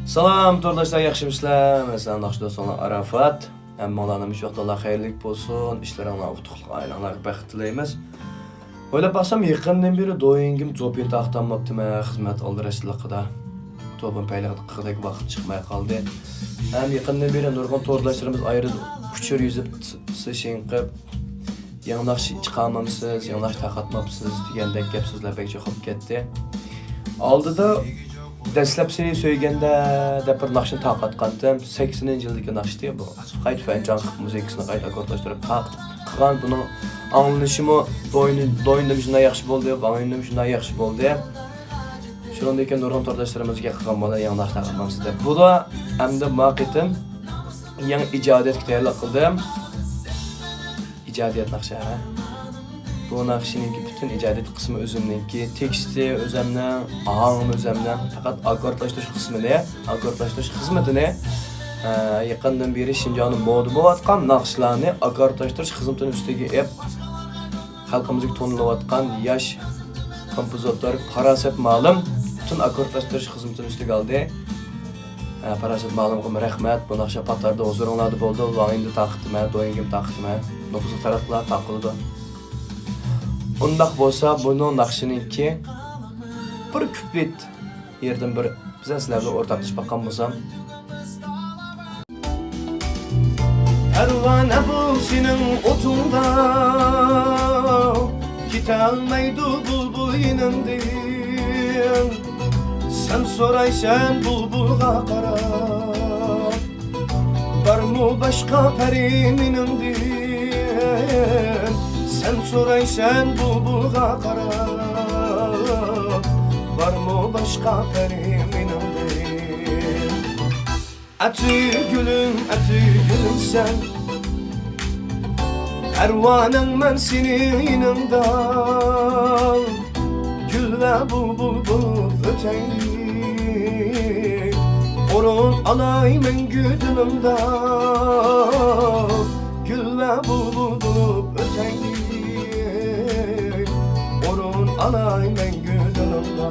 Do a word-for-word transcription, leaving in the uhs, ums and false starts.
سالام تورداشلار، ياخشىمۇسىلەر؟ مەن سىلەرنىڭ ناخشا دوستۇڭلار ئاراپات. ھەممىڭلارنىڭ مۇشۇ ۋاقىتلار خەيرلىك بولسۇن، ئىشلىرىڭلار ئۇتۇقلۇق، ئائىلەڭلارگە بەخت تىلەيمىز. ئويلاپ باقسام، يېقىندىن بېرى دويىنگىم زوپىن تارقىتالماپتىمەن، خىزمەت ئالدىراشچىلىقىدا. توبىن پەيلىقىدەك ۋاقىت چىقماي قالدى. ھەم يېقىندىن بېرى نۇرغۇن تورداشلىرىمىز ئايرىلىپ ئۇچۇر يېزىپ، سېشىن قىلىپ، يېڭى ناخشا چىقارمامسىز، يېڭى ناخشا تارقاتمامسىز دېگەندەك گەپ سۆزلەر بەك جىق بولۇپ كەتتى. ئالدىدا دەسلەپ سېنى سۆيگەندە دەپ بىر ناخشىنى تارقاتقانتىم. سەكسىنىنچى يىلدىكى ناخشىتى بۇ. قايتا فەنجان قىلىپ، مۇزىكىسىنى قايتا ئاككوردلاشتۇرۇپ تارقىتىپ قىلغان. بۇنىڭ ئاڭلىنىشىمۇ دوينى-، دوينىدىمۇ شۇنداق ياخشى بولدى، ۋاڭيۈندىمۇ شۇنداق ياخشى بولدى. شۇنىڭدىن كېيىن نۇرغۇن تورداشلىرىمىزغا قىلغان بولدى، يېڭى ناخشا تارقاتمامسىز دەپ. بۇدا ئەمدى ما قېتىم يېڭى ئىجادىيەتكە تەييارلىق قىلدىم. ئىجادىيەت ناخشا، ھە؟ بۇ ناخشىنىڭكى پۈتۈن ئىجادىيەت قىسمى ئۆزۈمنىڭكى، تېكىستى ئۆزەمنىڭ، ئاھاڭىمۇ ئۆزەمنىڭ. پەقەت ئاككوردلاشتۇرۇش قىسمىنى، ئاككوردلاشتۇرۇش خىزمىتىنى، ئە، يېقىندىن بېرى شىنجاڭدا مودا بولۇۋاتقان ناخشىلارنى ئاككوردلاشتۇرۇش خىزمىتىنى ئۈستىگە ئېلىپ، خەلقىمىزگە تونۇلۇۋاتقان ياش كومپوزىتور پاراسەت مالىم پۈتۈن ئاككوردلاشتۇرۇش خىزمىتىنى ئۈستىگە ئالدى. ھە، پاراسەت مالىمغىمۇ رەھمەت. بۇ ناخشا پاتاردا ھۇزۇرۇڭلاردا بولدى. ۋاڭيۈندە تارقىتىمەن، دويىنگىم تارقىتىمەن. نوپۇزلۇق تاراتقۇلار تارقىلىدۇ. ئۇنداق بولسا، بۇنىڭ ناخشىنىڭكى بىر كۇپلېت يېرىدىن بىر بىزەن سىلەر بىلەن ئورتاقلىشىپ باققان بولسام. پەرۋانە بۇ سېنىڭ ئوتۇڭدا، كېتەلمەيدۇ بۇلبۇل يېنىڭدىن. سەن سورايسەن بۇلبۇلغا قاراپ، بارمۇ باشقا پەرى مېنىڭدىن؟ سەن سورايسەن بۇلبۇلغا قاراپ، بارمۇ باشقا پەرى مېنىڭدىن؟ ئەتىگۈلۈم، ئەتىگۈلۈم سەن، پەرۋانەڭ مەن سېنىڭ يېنىڭدا. گۈل ۋە بۇلبۇل بولۇپ ئۆتەيلى، ئورۇن ئالاي مەڭگۈ دىلىڭدا. گۈل ۋە بۇلبۇل بولۇپ ئۆتەيلى، ئورۇن ئالاي مەڭگۈ دىلىڭدا.